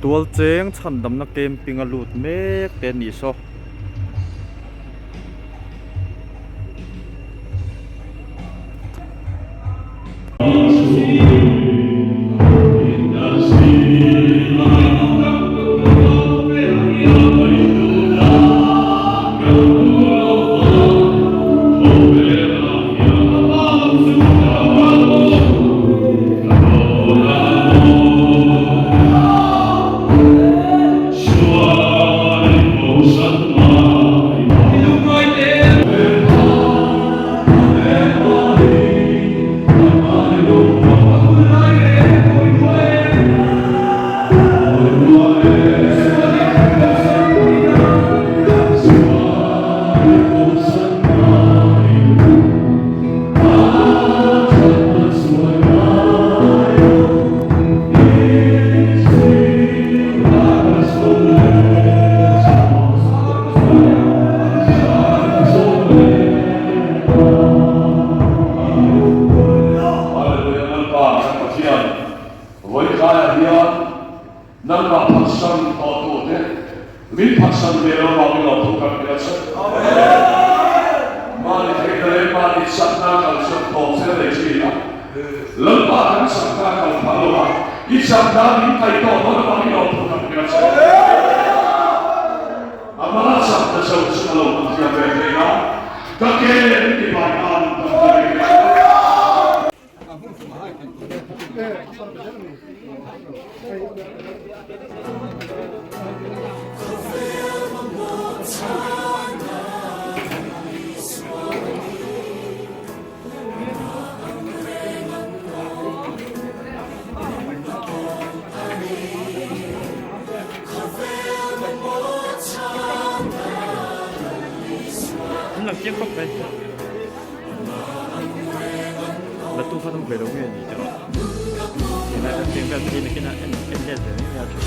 Tualcheng chhandamna camping a lut mek te a nih saw. Hallelujah Lalpa kan Pathian vawitlaiah hian Nangmah phatsan tawh tute min phatsan ve lo vangin lo thu kan hria che. Mahni theihna leh mahni chakna kal chuan thawm zel nei thin a, Lalpa kan chakna kal phah lo a, i chakna min kaih tawh dawn avangin lo thu kan hria che. Amah chakna zo chu ka lo hmu thiam ve thei a, ka ke min ti bai nan ka hmu ve thei a. An lang chiang khawp mai. La tu khan awm ve lo nge ni tih erawh tunlai kan cheng vel te hi nakinah en en let ve mai mai a tha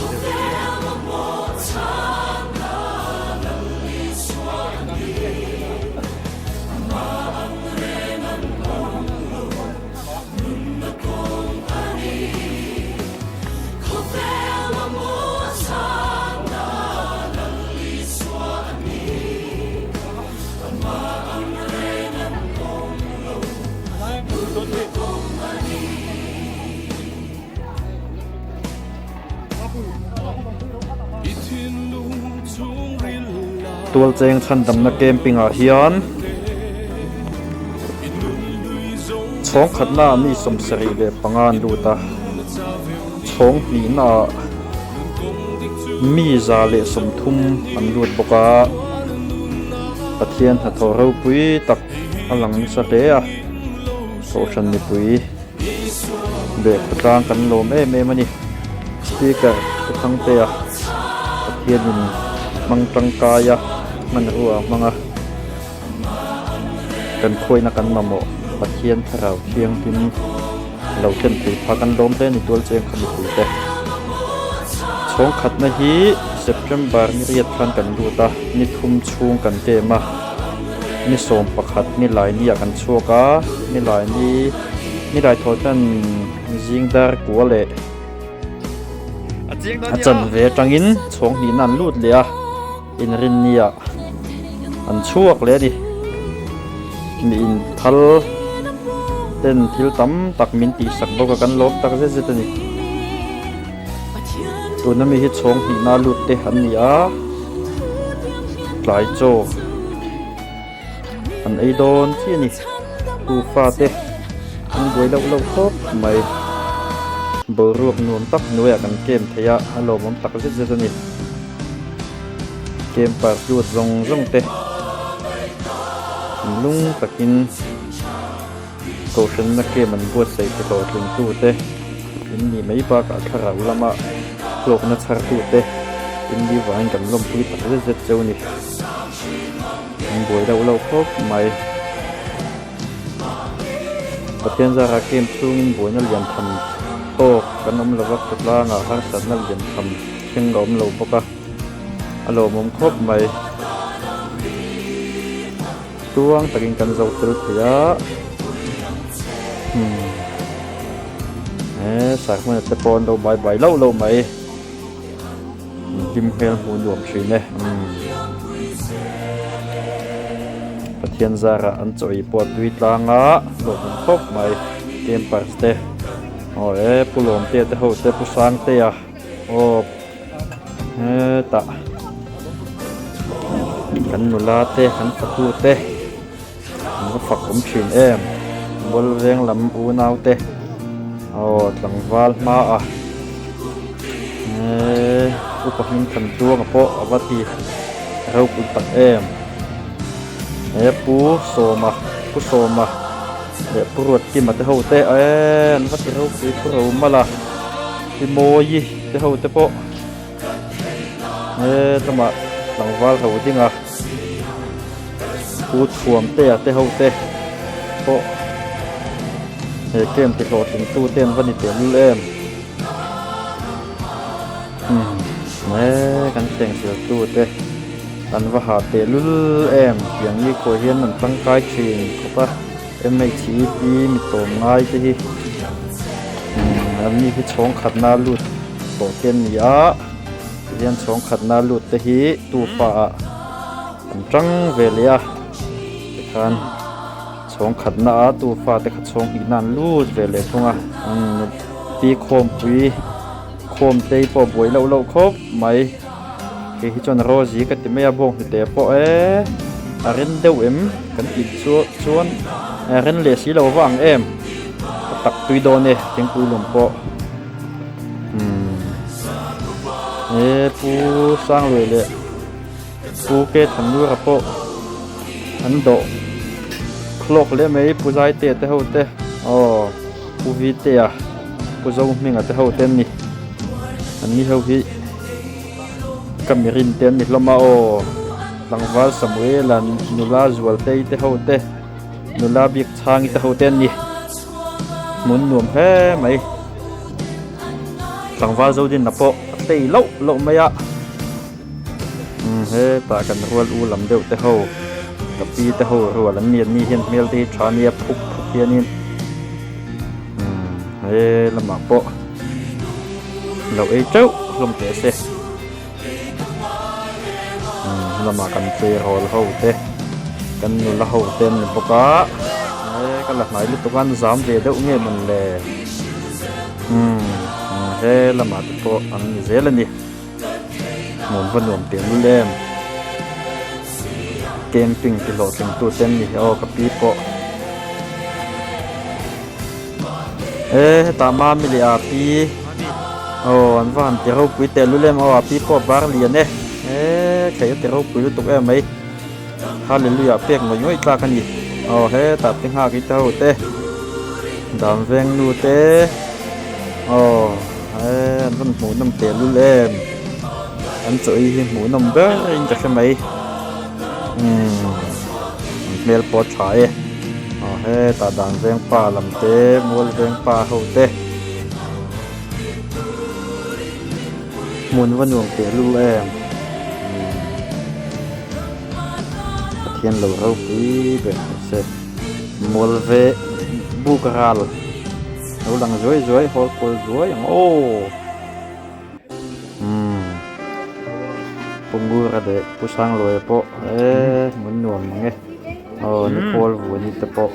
deuh deuh Tualcheng chhandamna camping ah hian chhawng khatna ah mi 75 an lut a chhawng hnihna ah mi 130 an lut bawk a. Pathian hnathawh ropui tak a lang nasa hle a, Kohhran mipui leh khawtlang kan lawm em em a ni. Speaker Pu Thangtea Pathianin hmang tangkai a, hmanrua a hmang a, kan khuaina kan mamawh Pathian thlarau thianghlim lo thlen thei phak an lawm hle a ni tualcheng kha mipuite. Chhawng khatna hi September ni riat khan kan lut a, ni thum chhung kan kem a, ni 11 ni lai ni ah kan chhuak a, ni lai ni ni lai thaw chuan zing dar kua leh a chanve atangin chhawng hnihna an lut leh a, inrinni ah an chhuak leh a ni. Mi inphal ten thil tam tak min tihsak bawk a, kan lawm tak zet zet a ni. Tuna mi hi chhawng hnihna lut te an ni a, tlai chaw an ei dawn chiah a ni. Tufa te an buai loh loh khawp mai. Boruak nuam tak hnuaiah kan kem thei a, a lawmawm tak zet zet a ni. Camper hlut zawng zawng te lung takin Kohhranna camp an buatsaih te hlawhtling tute in nih mai bakah thlarau lama hlawkna chhar tute in nih vangin kan lawmpui tak zet zet cheu a ni. An buai loh loh khawp mai. Pathian zara camp chhungin buaina lian tham tawk kan awm lova khawtlangah harsatna lian tham thleng a awm lo bawk a, a lawmawm khawp mai. Tuang takin kan zo tel thei a umm he sahmuna te pawh an lo bai bai loh loh mai. Hlim hmel hmuh nuam thin e. Pathian zarah an chaw ei pawh a tui tlang a, hlawhtling khawp mai campers te aw e Pu Lawmtea te ho te Pu Sangtea aw hetah kan nula te kan fatu te an va fak awm thin em Mualveng lam unau te aw tlangval hmaah eee upa hming than tluanga pawh a va ti ropui tak em he pu sawma pu sawma leh pu ruatkima te ho te eee an va ti ropui pu romala pi mawi te ho te pawh he lamah tlangval ho ding a pu thuam te a te ho te pawh he camp ti hlawhtling tu te an va ni teh lul em umm he kan thleng zel tu te an va hah teh lul em tiang ni khawi hian an tangkai thin khawp a M H E P mi tawm ngai te hi umm an ni hi chhawng khatna lut tawh te an ni a tihian chhawng khatna lut te hi tufa ah an tang ve leh a tikhan chhawng khatna a tufa te kha chhawng hnihna an lut ve leh thung a umm pi khawmpui khawm te pawh buai loh loh khawp mai kei hi chuan rose ka ti mai a bawng hnute pawh eee a ren deuh em kan tih chu chuan a ren leh si lo vang em a tak tui dawn e thingpui lum pawh umm he pu Sangluai leh pu Ke Thanlura pawh an dawh hlawk hle mai pu Zaite te ho te aw pu Vitea pu Zohminga te ho te an ni an ni ho hi ka mirin te an ni hlawm a aw tlangval Samuela nula Zualtei te ho te nula Biakchhangi te ho te an ni hmun nuam hle mai tlangval Zodinna pawh a tlei loh loh mai a umm hetah kan rual u lam deuh te ho ka pi te ho rual an ni an ni hian hmel te hi tha ania phuk phuk hianin umm he lamah pawh lo ei teuh hlawm teh se umm lamah kan tleirawl ho te kan nula ho te an ni bawk a he ka la hnai lutuk a an zam ve deuh nge mawn le umm he lamah te pawh an ni zel a ni. Hmun va nuam teh lul em camping ti hlawhtling tu te an ni hi aw ka pi pawh e hetah mami leh a pi aw an va han ti ropui teh lul em aw a pi pawh a bar lian e e thei a ti ropui lutuk em mai hallelujah pek ngawih ngawih tlak a ni aw hetah te nghak i te ho te dan veng nu te aw. Eee an rawn hmuh nawm teh lul em an chaw ei hi hmuh nawm ber in ka hre mai umm an hmel pawh a tha e aw hetah dan veng pa lam te mual veng pa ho te hmun va nuam teh lul em umm Pathian lo ropui ber teh se mual ve buk ral. Lo lang zuai zuai hawl kual zuai ang aw umm Pu Ngura leh Pu Sangluaia pawh eee hmun nuam mang e aw ni khawl vuani te pawh.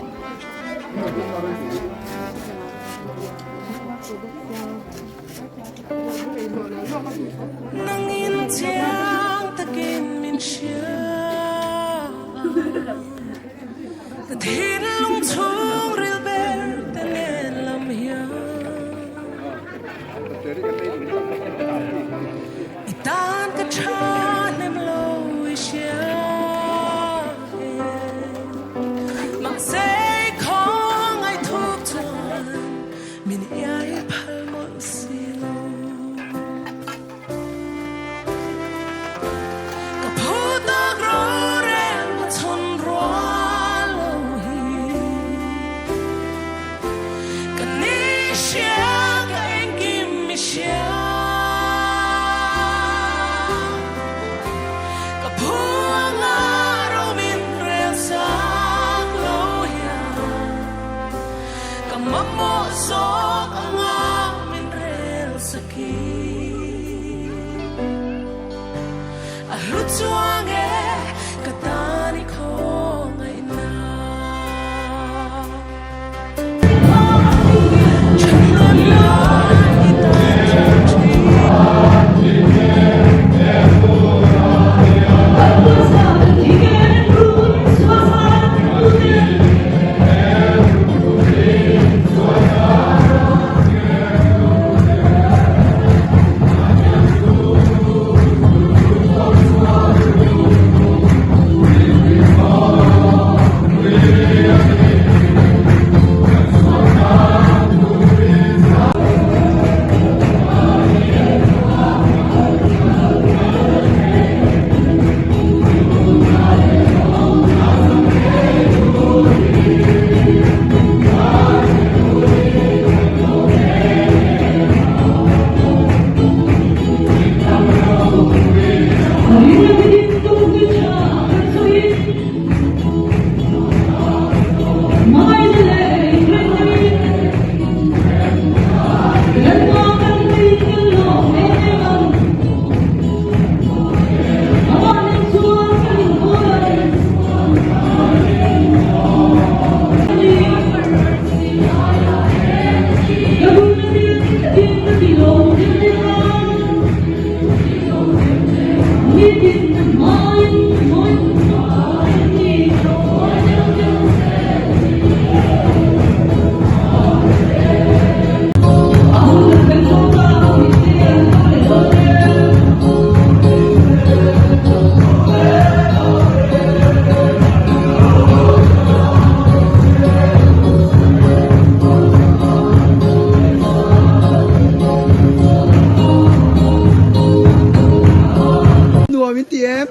Nuam in ti em?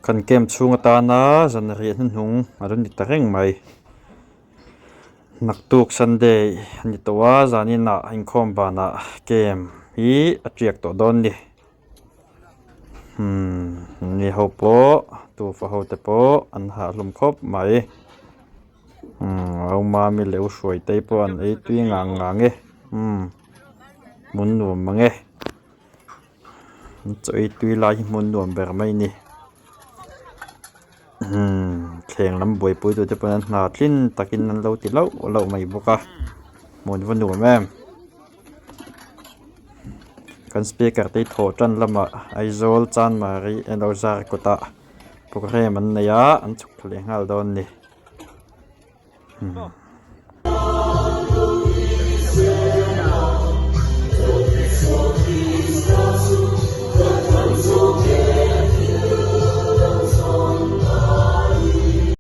Kan camp chhung atana zanriah hnuhnung a lo ni ta reng mai. Naktuk Sunday a ni tawh a, zaninah inkhawm banah camp hi a tiak tawh dawn a ni. Umm mi ho pawh tufa ho te pawh an hah hlawm khawp mai. Umm Romami leh u Hruaitei pawh an ei tui ngang ngang e umm hmun nuam mang e. Chaw ei tui lai hi hmun nuam ber mai a ni umm thleng lam buaipui tute pawn an hna tlin takin an lo ti lauh lauh mai bawk a hmun va nuam em kan speaker te hi thawh tan lamah Aizawl Chanmari eng lo zar kawtah programme an nei a an chhuk thla leh nghal dawn a ni.